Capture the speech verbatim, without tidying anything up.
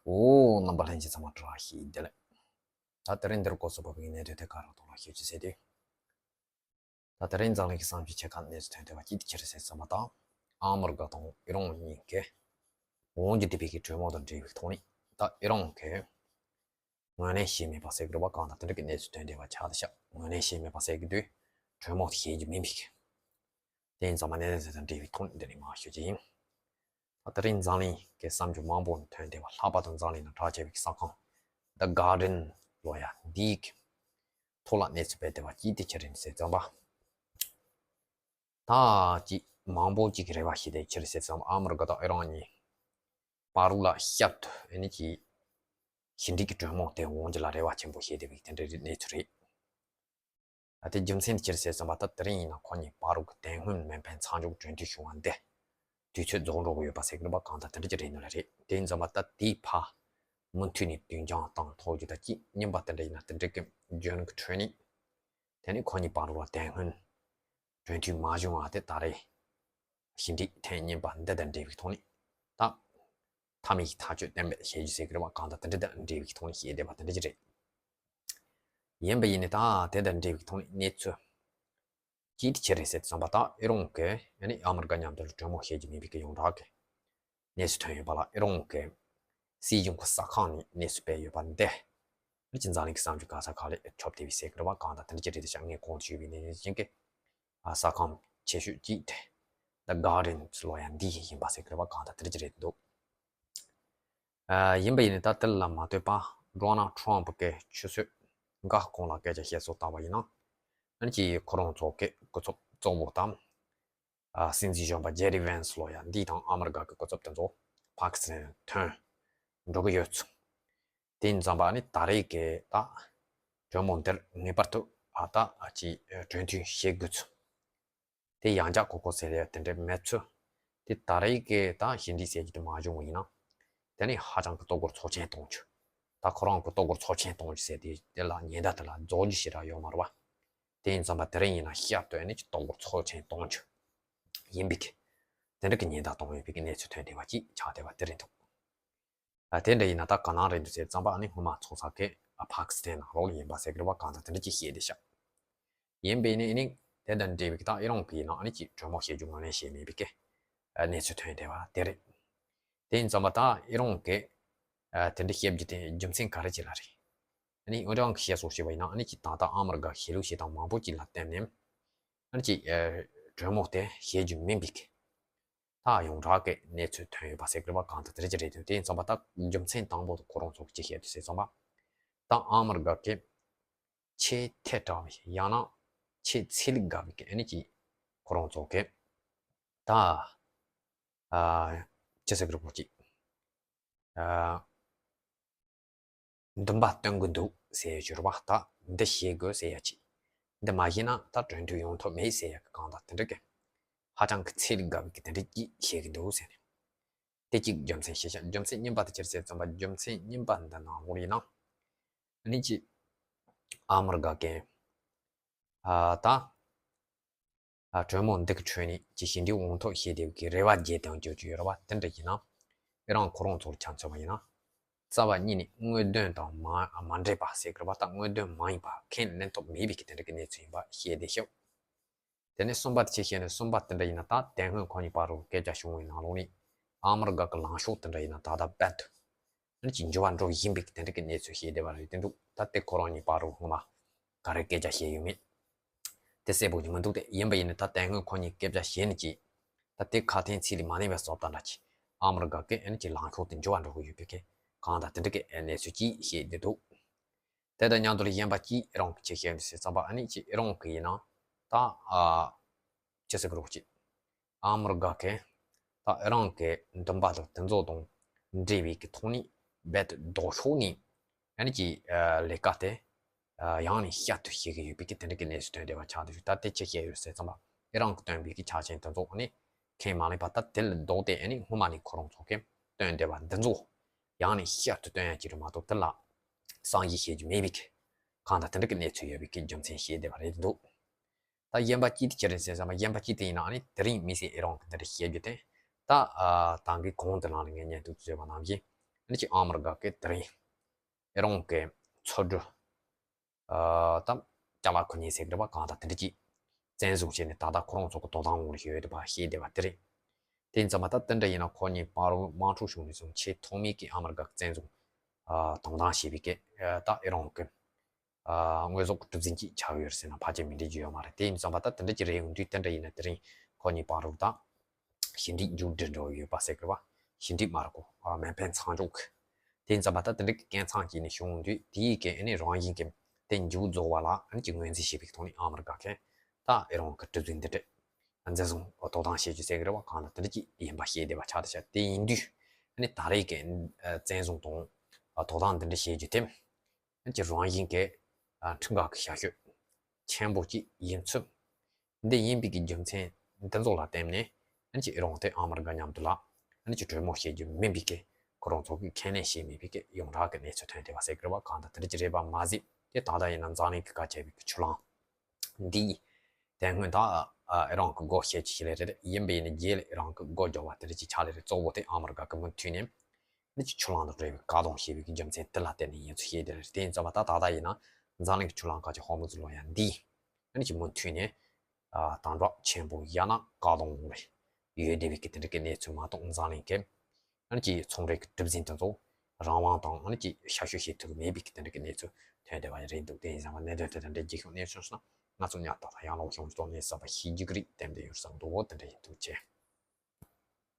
ཨོ། རྣམ་པ་ལྷན་རྒྱས་ཚང་མ་བཀྲ་ཤིས་བདེ་ལེགས། ད་དེ་རིང་འདིར་སྐོར་སོགས་པ་བའི་གནད་དོན་དེ་ག་རང་དོན་ལ་ཤེས་རྒྱུ་ཟེར་དུས། ད་དེ་རིང་འཛམ་གླིང་གི་བསམ་སྤྱོད་ཆེ་ཁག་གནས་ཚུལ་ཐོན་བསྡད་པ་གཅིག་དེ་ཅི་རེད་ཟེར་ཙམ་པ་དང་། ཨ་མི་རི་ཀ་དང་ཨི་རན་གཉིས་ཀས་འོན་ཀྱི་དེ་བས་ཀྱི་གྲོས་མོལ་དང་འབྲེལ་བའི་ཐོག་ནས། ད་ཨི་རན་གྱིས་ངོས་ལེན་བྱས་མེད་པ་ཟེར་གི་རེད་པ། གང་ལྟར་དེ་འདྲ་གི་གནས་ཚུལ་ཐོན་བསྡད་པ་ཆགས་བསྡད་ཤག་ངོས་ལེན་བྱས་མེད་པ་ཟེར་གི་དུས་གྲོས་མོལ་དེ་བྱེད་རྒྱུ་མིན་པའི། དེ་ཡིན་ཙང་མ་གནས་ཚུལ་དང་འབྲེལ་བའི་ཐོག་ནས་འདི་ནས་མར་ཞུ་རྒྱུ་ཡིན། ད་དེ་རིང་འཛམ་གླིང་གི་བསམ་ཚུལ་མང་པོ་ཐོན་བསྡད་པ། ལྷག་པར་དུ་འཛམ་གླིང་ནང་གྲགས་ཆེ་བའི་གསར་ཁང་The Guardian་ལོ་ཡ་འདིའི་ཐོག་ལ་གནས་ཚུལ་སྤེལ་བསྡད་པ་གཅིག་དེ་ཅི་རེད་ཟེར་ཙམ་པ། ད་ཅིག་མང་པོ་ཅིག་གི་རེ་བ་བྱེད་བསྡད་ཅི་རེད་ཟེར་ཙམ། ཨ་མི་རི་ཀ་དང་ཨི་རན་གཉིས་བར་ལ་བསྐྱར་དུ་ཨ་ནི་ཅིག་ཞི་འགྲིག་གི་གྲོས་མོལ་དེ་འོང་རྒྱུ་ལ་རེ་བ་ཆེན་པོ་བྱེད་བསྡད་པའི་དེ་འདྲའི་གནས་ཚུལ་རེད། ཨ་དེ་རྒྱུ་མཚན་དེ་ཅི་རེད་ཟེར་ཙམ་པ། ད་དེ་རིང་ཡིན་ན་ཁོ་གཉིས་བར་གྱི་དེ་སྔོན་མེད་པའི་མཚམས་འཇོག་གྲོས་མཐུན་བྱུང་བ་འདི་དུས་ཚོད་རྫོགས་འགྲོ་གི་ཡོད་པ་ཟེར་གི་རེད་པ། གང་ལྟར་དེ་འདྲ་ཅིག་རེད་ནི་ལ་རེད། དེ་ཡིན་ཙམ་པ་ད་དེའི་ཕར་མུ་མཐུད་ནས་དུས་འགྱངས་བཏང་ཐུབ་རྒྱུ་དང་གཅིག། གཉིས་པ་དེ་འདྲ་ཡིན་ན་དེ་འདྲ་གི་རྒྱུན་གྱི་ཁྲོད་ནས་དེ་ནས་ཁོ་གཉིས་བར་ལ་དེ་སྔོན་གྲོས་མཐུན་མ་བྱུང་བ་དེ་ད་རེས་ཞི་འགྲིག་ཐེངས་གཉིས་པ་འདི་དང་འབྲེལ་བའི་ཐོག་ནས། ད་མཐའ་མའི་ཐག་གཅོད་གཏན་འབེབས་བྱེད་རྒྱུ་ཟེར་གི་རེད་པ། གང་ལྟར་དེ་འདྲ་དང་འབྲེལ་བའི་ཐོག་ནས་བཤད་བསྡད་པ་དེ་འདྲ་ཅིག་རེད། ཡིན་པ་ཡིན་ནི་ད་དེ་དང་འབྲེལ་བའི་ཐོག་ནས་གནས་ཚུལ་གཅིག་དེ་ཅི་རེད་ཟེར་ཙམ་པ། ད་ཨི་རན་གྱིས་ཨ་ནི་ཨ་མི་རི་ཀ་མཉམ་དུ་གྲོས་མོལ་བྱེད་རྒྱུ་མིན་པའི་གི་ཡོངས་གྲགས་ཀྱི་གནས་ཚུལ་ཐོན་ཡོད་པ་ལ། ཨི་རན་གྱི་སྲིད་གཞུང་གི་གསར་ཁང་ནས་གནས་ཚུལ་སྤེལ་ཡོད་པ་འདི། ཨ་ནི་ཅིག་འཛམ་གླིང་གི་བསམ་ཚུལ་ག་ས་ག་ལ་ཁྱབ་བསྡད་པའི་ཟེར་གི་རེད་པ། གང་ལྟར་དེ་འདྲ་ཅིག་རེད་དེ་ཤག་ངས་གོང་དུ་ཞུས་པའི་ནང་བཞིན་གྱི་ཨ་གསར་ཁང་ཆེ་ཤོས་གཅིག་དེ་The Guardian་ལོ་ཡ་འདི་ཡིན་པ་ཟེར་གི་རེད་པ། གང་ལྟར་དེ་འདྲ་ཅིག་རེད་འདུག་ཨ་ཡིན་པ་ཡིན་ནི་ད་དེ་ལ་མ་ལྟོས་པ། Donald Trump་གིས་ཆུ་ཚོད་འགའ་གོང་ལ་སྐད་ཆ་བཤད་སྲོལ་བཏང་བ་ཡིན་ན། ཨ་ནི་ཅིག་ཁོ་རང་ཚོ་གི་སྐུ་ཚབ་གཙོ་བོ་དང་། ཨ་སྲིད་འཛིན་གཞོན་པ་J D Vance་ལོ་ཡ་འདི་དང་ཨ་མི་རི་ཀ་གི་སྐུ་ཚབ་དེ་ཚོ་པ་ཀི་སི་ཐན་ཐོན་འགྲོ་གི་ཡོད་ཚུལ། དེ་ཡིན་ཙམ་པ་ནི་ད་རེས་ཀྱི་ད་གྲོས་མོལ་འདིར་ངེས་པར་དུ་ཨ་ད་ཨ་ཅིག་གྲོས་མཐུན་བྱེད་དགོས་ཚུལ། དེ་ཡང་བསྐྱར་གོ་གོ་ཟེར་ཡ་དེ་འདྲ་མེད་ཚུལ། དེ་ད་རེས་ཀྱི་ད་ཞི་འགྲིག་ཟེར་རྒྱུ་དེ་མ་བྱུང་བ་ཡིན་ན། དེ་ནི་ཧ་ཅང་གི་ལྟོ་གོས་ཚོགས་ཆེན་གཏོང་རྒྱུ། ད་ཁོ་རང་གི་ལྟོ་གོས་ཚོགས་ཆེན་གཏོང་རྒྱུ་ཟེར་དེ་དེ་ལ་ཉེན་བརྡ་དེ་ལ་རྫོགས་རྒྱུ་ཞེ་དྲག་ཡོད་མ་རེད་པ། དེ་ཡིན་ཙམ་པ་དེ་རིང་ཡིན་ན་བསྐྱར་དུ་ཨ་ནི་ཅིག་ལྟོ་གོས་ཚོགས་ཆེན་གཏོང་རྒྱུ་ཡིན་པའི་གི། དེ་འདྲ་གི་ཉེན་བརྡ་གཏོང་ཡོད་པའི་གི་གནས་ཚུལ་ཐོན་བསྡད་པ་ཅིག་ཆགས་བསྡད་པ་དེ་རེད་འདུག་ཨ་དེ་འདྲ་ཡིན་ན་ད་ག་ནང་རེད་འདུག་ཟེར་ཙམ་པ། ཨ་ནི་སྔོན་མ་ཚོགས་ས་གི་ཨ་པ་ཀི་སི་ཐན་ནང་ལོགས་ལ་ཡིན་པ་ཟེར་གི་རེད་པ། གང་ལྟར་དེ་འདྲ་ཅིག་བཤད་བསྡད་ཤག་ཡིན་པས་ནི་ཨ་ནི་དེ་དང་འབྲེལ་བའི་ད་ཨི་རན་གྱིས་ཡིན་ན་ཨ་ནི་ཅིག་གྲོས་མོལ་བྱེད་རྒྱུ་ངོས་ལེན་བྱས་མེད་པའི་གི་ཨ་གནས་ཚུལ་ཐོན་བསྡད་པ་དེ་རེད། དེ་ཡིན་ཙམ་པ་ད་ཨི་རན་གྱིས་ཨ་དེ་འདྲ་བཤད་རྒྱུ་དེ་རྒྱུ་མཚན་ག་རེ་ཅིག་ལ་རེད། ཨ་ནི་ཨི་རན་གྱིས་བཤད་སྲོལ་བྱས་པ་ཡིན་ན། ཨ་ནི་ཅིག་ད་ལྟ་ཨ་མི་རི་ཀ་གི་ཤེས་ལུགས་བྱེད་སྟངས་མང་པོ་ཅིག་ལ་བརྟེན་ནས་ཨ་ནི་ཅིག་ཨ་གྲོས་མོལ་དེ་བྱེད་རྒྱུ་མིན་པའི་གི་ད་ཡོངས་གྲགས་ཀྱི་གནས་ཚུལ་ཐོན་ཡོད་པ་ཟེར་གི་རེད་པ། གང་ལྟར་དེ་འདྲ་ཅིག་རེད་འདུག་དེ་ཡིན་ཙམ་པ་ད་རྒྱུ་མཚན་དང་པོ་དེ་ཁོ་རང་ཚོ་གིས་ཅི་བཤད་འདུག་ཟེར་ཙམ་པ། ད་ཨ་མི་རི་ཀ་གི་ཆེས་ཐལ་དྲགས་པའི་ཡང་ན་ཆེས་ཚན་རིག་དགའ་བའི་གི་ཨ་ནི་ཅིག་ཁོ་རང་ཚོ་གི་ད་ཨ་ཅི་ཟེར་གི་རེད་པོ་ཅིག་ཨ་འདུན་པ་སྟོན་གི་འདུག་ཟེར་ཡ་ཅིག་རེད་པ། ད་འདི་བྱེད་དགོས་ཟེར་ཡ་ཅིག་འདི་མ་བྱས་ན་ད་གྲོས་མཐུན་ཡོང་ཐབས་མེད་ཟེར་ཡ་གི་གང་ལྟར་དེ་འདྲ་གི་ཧ་ཅང་གི་ཚན་རིག་དགའ་བའི་གི་དེ་འདྲ་ཅིག་བཤད་གི་འདུག་ཟེར་ནས། དེ་གཅིག་རྒྱུ་མཚན་བཤད་ཤག་རྒྱུ་མཚན་གཉིས་པ་དེ་ཅི་རེད་ཟེར་ཙམ་པ། རྒྱུ་མཚན་གཉིས་པ་འདི་ནང་ལོགས་ཡིན་ན། ཨ་ནི་ཅིག་ཨ་མི་རི་ཀ་གི་ཨ་ད་ཨ་གྲོས་མོལ་འདི་གི་ཁྲོད་ནས་ཅིག་ཞི་འགྲིག་འོང་ཐབས་བྱེད་བསྡད་ཀྱི་རེ་བ་རྒྱས་བཏང་རྒྱུ་ཅིག་ཡོད་རེད་པ། དེ་འདྲ་ཡིན་ན་ཨི་རན་ཁོ་རང་ཚོར་ཆ་མཚོན་པ་ཡིན་ན། རྩ་བ་ཉིད་ནས་དངོས་དོན་དང་མ་མ་འབྲེལ་བ་ཟེར་གི་རེད་པ། ད་དངོས་དོན་མ་ཡིན་པ་ཁས་ལེན་ཐབས་མེད་པའི་གི་དེ་འདྲ་གི་གནས་ཚུལ་ཡིན་པ་བཤད་བསྡད་ཤག་དེ་ནས་གསུམ་པ་དེ་ཅི་བཤད་ནས། གསུམ་པ་དེ་འདྲ་ཡིན་ན་ད་དེ་སྔོན་ཁོ་གཉིས་བར་དུ་སྐད་ཆ་བྱུང་བའི་ནང་ལོགས་ནས་ཨ་མི་རི་ཀ་གི་ལངས་ཕྱོགས་དེ་འདྲ་ཡིན་ན་ད་ལྟ་རྦད་དེ་ཨ་ནི་ཅིག་འགྱུར་བ་འགྲོ་བཞིན་པའི་དེ་འདྲ་གི་གནས་ཚུལ་བཤད་བསྡད་པ་རེད་དེ་འདུག་ད་དེ་ཁོ་རང་གཉིས་བར་དུ་སྔོན་མ་ག་རེ་སྐད་ཆ་བཤད་ཡོད་མེད་དེ་གསལ་པོ་ཅིག་མི་འདུག་དེ་ཡིན་པ་ཡིན་ན་ད་དེ་སྔོན་ཁོ་གཉིས་སྐད་ཆ་བཤད་ནས་ཅིག་ད་དེ་ཁ་དན་ཚིག་ལས་མ་གནས་པའི་བཟོ་ལྟ་འདྲ་ཅིག་ཨ་མི་རི་ཀ་གི་ཨ་ནི་ཅིག་ལངས་ཕྱོགས་དེ་འགྱུར་བ་འགྲོ་གི་ཡོད་པའི་གི་གང་ལྟར་དེ་འདྲ་གི་གནས་ཚུལ་ཅིག་བཤད་བསྡད་འདུག་དེ་དང་མཉམ་དུ་ལ་གཞན་པ་གཅིག་ཨི་རན་གྱིས་ཅི་བཤད་འདུག་ཟེར་ཙམ་པ། ཨ་ནི་ཅིག་ཨི་རན་གྱིས་ཡིན་ན་ད་ཨ་ཅི་ཟེར་གི་རེད་པོ་ཅིག་ཨ་མི་རི་ཀ་གི་ད་ཨི་རན་གྱི་འདུན་པ་དང་དེ་ཚོ་དང་འབྲེལ་བའི་གི་ཐོག་ནས་རྦད་དེ་ལྡོག་ཕྱོགས་ནས་ཨ་ནི་ཅིག་ཨ་ལས་ཀ་དེ་ཨ་ཡང་ནས་བསྐྱར་དུ་བྱེད་ཀྱི་ཡོད་པའི་གི་དེ་འདྲ་གི་གནས་ཚུལ་ཐོན་བསྡད་པ་ཆགས་འདུག་ད་དེ་ཅི་བཤད་ཡོད་ཟེར་ཙམ་པ། ཨི་རན་གྱིས་བཏོན་པའི་གི་ཆ་རྐྱེན་དེ་ཚོ་ཨ་ནི་ཁས་མ་ལེན་པ། ད་དེ་ལ་ལྡོག་སྟེ་ཨ་ནི་སྔོན་མ་ནས་ཁོ་རང་ཚོ་གིས་བཏོན་བསྡད་པ་འདི་ཚོ་ཡང་ནས་བསྐྱར་དུ་བཏོན་ཡ་ཅིག་རེད་མ་གཏོགས་དེ་ལ་གསང་བཞེས་བྱེད་རྒྱུ་མེད་པའི་གི་གང་ལྟར་དེ་འདྲ་གི་གནས་ཚུལ་ཡོད་པའི་གི་རྒྱུ་མཚན་བཤད་བསྡད་པ་རེད་འདུག་ད་གཞན་པ་གཅིག་དེ་ཅི་རེད་ཟེར་ཙམ་པ། གཞན་པ་གཅིག་དེ་ཡིན་ན་ཨ་ནི་དེ་རིང་དམིགས་བསལ་ཨི་རན་གྱིས་འདི་འདྲ་བཤད་རྒྱུ་དེ། ད་ཨ་ད་གིན་གོང་དུ་ནང་ལ་ངས་སྙན་ཐོ་བཟོས་པ་ནང་བཞིན་ ཨ་ནི་ཅིག་ཨ་མི་རི་ཀ་གི་དེ་རིང་ཨེ་རོང་གི་མཚོ་གྲུ་ཨ་ད་ཅ་ལག་ཁུ་ཉིན་ཟེར་གི་རེད་པ། གང་ལྟར་དེ་འདྲ་ཅིག་བཙན་བཟུང་བྱས་ནས་ད་ལྟ་ཁོ་རང་ཚོ་གི་དོ་དམ་འོག་ལ་ཡོད་པ་ཤེས་བསྡད་པ་དེ་རེད། དེ་ཡིན་ཙང་མ་ད་དེ་འདྲ་ཡིན་ན་ཁོ་གཉིས་བར་དམག་འཁྲུག་བྱུང་ནས་བཟུང་ཆེས་ཐོག་མའི་གི་ཨ་མི་རི་ཀ་གི་བཙན་བཟུང་ཨ་དོ་དམ་བྱས་པའི་གི་ཨ་ད་ཨེ་རོང་གི་ཨ་དངོས་ཟོག་གི་གྲུ་གཟིངས་ཅིག་ཆགས་ཡོད་ཟེར་ན་ཕལ་ཆེར་མི་འགྲིག་རྒྱུ་ཡོད་མ་རེད། དེ་ཡིན་ཙང་མ་ད་དེ་འདྲ་ཅིག་རེད། ཡོང་དུས་དེ་འདྲ་ཡིན་ན་དེ་རིང་ཁོ་གཉིས་བར་དུ་ད་ཞི་འགྲིག་མཇུག་སྒྲིལ་འགྲོ་ཡོད་པ་ཟེར་དགོས་པ། ཞི་འགྲིག་མ་རེད་གོ་ཨ་མེ་འཕེན་མཚང་འཇོག་གི། དེ་ཡིན་ཙང་མ་ད་དེ་འདྲ་གི་སྐད་མཚམས་ཅིག་ནས་བྱུང་དུས་དེའི་གི་ཨ་ནི་རང་བཞིན་གྱི་དེ་མཇུག་རྫོགས་པ་ལ་ཨ་ནི་ཅིག་ངོས་འཛིན་བྱེད་པའི་ཐོག་ནས་ཨ་མི་རི་ཀ་གིས་ད་ཨེ་རོང་གི་གྲུ་གཟིངས་འདི་འདྲ་འཛིན་བཟུང་དོ་དམ་བྱེད་རྒྱུ་ཟེར་གི་རེད་པ། གང་ལ་དེ་འདྲ་ཅིག་ཡིན་པ་ཤེས་བསྡད་པ་ཆགས་བསྡད་ཤག་དེ་ཡིན་དུས་ཨ་ནི་ད་རེས་ཀྱི་ཨ་བཙན་བཟུང་དང་ཨ་དོ་དམ་འདི་འདྲ་བྱེད་རྒྱུ་དེ་ཨ་ནི་ཅིག་རང་བཞིན་གྱི་ཨ་ཁྲིམས་འགལ་གྱི་བྱ་སྤྱོད་ཆེན་པོ་ཅིག་ཡིན་ཚུལ། འདི་ཡིན་པའི་གི་རྒྱུ་མཚན་འདི་ཚོ་ལ་བརྟེན་ནས་ཨ་ནི་ཅིག་ཨེ་རོང་དེ་ཨ་མི་རི་ཀ་མཉམ་དུ་ལ་ཨ་ནི་ཅིག་གྲོས་མོལ་བྱེད་རྒྱུ་མིན་པའི་གི་ཁོ་རང་ཚོ་གི་ཁས་ལེན་བྱས་མེད་པའི་གི་ཡོངས་གྲགས་ཀྱི་གནས་ཚུལ་ཐོན་བསྡད་པ་ཟེར་གི་རེད་པ། གང་ལྟར་དེ་འདྲ་ཅིག་རེད་པ་མ་ཟད། དེ་ད་ལྟ་ཡིན་ན་འཛམ་གླིང་གི་བཀའ་ཁྱབ་པའི་གི་ཆུ་གླང་འདི་ཡིས་དེ་སྔོན་ད་ཨ་ཨེ་རོང་གི་སྒོ་ཕྱེ་རྒྱུ་ཞིག་ལས་རེད། ཡིན་པ་ཡིན་ན་རྗེས་ལ་ཨེ་རོང་གི་སྒོ་རྒྱག་པ་དེ་འདྲ་ཅིག་ཆགས་ལས་རེད། གཙོ་བོ་དེ་ཨ་མི་རི་ཀ་གི་མུ་མཐུད་ནས་ཨ་ནི་ཅིག་ཆུ་གླང་དང་འབྲེལ་བའི་བཀག་སྡོམ་བྱས་པའི་གི་རྒྱུ་མཚན་དེ་ལ་བརྟེན་ནས་ཡིན་ཚུལ་བཤད་བསྡད་རེད། དེ་ཡིན་ཙང་མ་ད་ད་ལྟ་ཡིན་ན་འཛམ་གླིང་གི་ཆུ་གླང་ཁ་ཆེ་ཧོར་མུ་ཛི་ལོ་ཡ་འདིས་ཨ་ནི་ཅིག་མུ་མཐུད་ནས་ཨ་དམ་དྲག་ཆེན་པོ་ཡང་ན་བཀག་སྡོམ་འོག་ལ་ཡོད་བསྡད་པའི་གི་དེ་འདྲ་གི་གནས་ཚུལ་མ་གཏོགས་འཛམ་གླིང་གི་ཨ་ནི་ཅིག་ཚོང་རའི་གི་གྲུ་གཟིངས་དེ་ཚོ་རང་དབང་དང་ཨ་ནི་ཅིག་ཞབས་ཞུ་བྱེད་ཐུབ་ཀྱི་མེད་པའི་གི་དེ་འདྲ་གི་གནས་ཚུལ་ཐོན་བསྡད་པ་ཡང་རེད་འདུག་དེ་ཡིན་ཙང་མ་གནད་དོན་དེ་དང་འབྲེལ་རྒྱུ་ཤོག་གནས་ཚུལ་སོང་ན་ང་ཚོ་ཉག་ཐོག་ལ་ཡང་ལོག་ཤོང་ཅི་ཐོག་ནས་གསར་པ་ཤེས་རྒྱུ་གི་རིགས་དེ་འདྲ་ཡོད་བསམ་འདུག་འོ་དེ་འདྲ་ཡིན། ཐུགས་རྗེ་ཆེ།